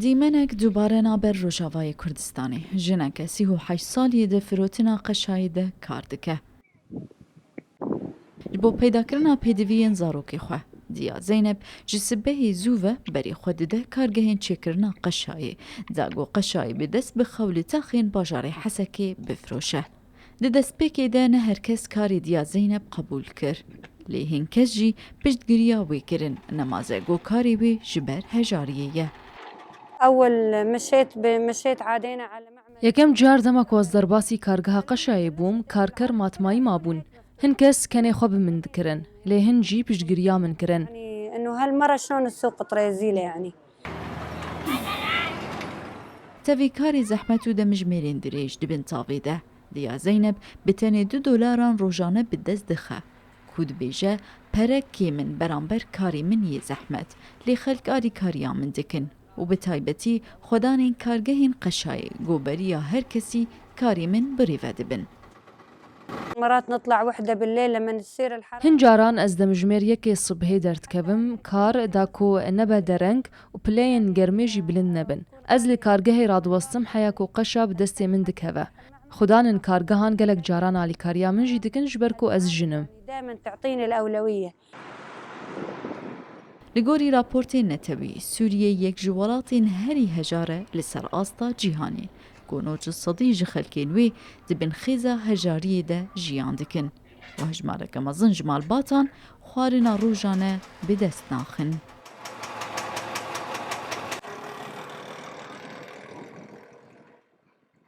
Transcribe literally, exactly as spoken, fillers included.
Dîmenek dubare naber Rojavayê Kurdistanê. Jineke sî û heşt salî di firotina qeşayê de kar dike. Ji bo peydakirina pêdiviyên zarokê xwe, Diya Zeynep ji sibehê zû ve berê xwe dide kargehên çêkirina qeşayê, da ku qeşayê bi dest bi xew li texên bajarê Hesekê bifroşe. Di destpêkê de ne her kes karê Diya Zeynep qebûl kir. Lê hin kes jî piştgiriya wê kirin, nemaze ku karê wê ji ber hejariyê ye. أول مشيت ب- مشيت عادينا على معمل Yekem car dema ku ez derbasî kargeha qeşayê bûm, karker matmayî mabûn. Hin kes kenê xwe bi min dikirin, lê hin jî piştgiriya min kirin. يعني إنه هالمرة شلون السوق تريزيله يعني. Tevî karê zehmet û demjimêrên dirêj di bin tavê de. Diya Zeynep bi tenê du dolaran rojane bi dest dixe. Ku dibêje, pere kêm in beramber karê min yê zehmet, lê xelk alîkariya min dikin û bi taybetî xwedanên kargehên qeşayê ku beriya her kesî karê min birêve dibin. مرات نطلع وحدة بالليل لما تصير الحرارة. Hin caran ez demjimêr yekê sibhê derdikevim kar, da ku nebe dereng û pileyên germê jî bilind nebin. Ez li kargehê radiwestim heya ku qeşa bi destê min dikeve. Xudanên kargehan gelek caran alîkariya min jî dikin, ji ber ku ez jin im. دائما تعطيني الأولوية. Li gorî raportên netewî, Sûriye yek ji welatên herî hejar e li ser asta cîhanê, ku nod sedî ji xelkên wê di bin xêza hejariyê de jiyan dikin û hejmareke mezin ji malbatan xwarina rojane bi dest naxin.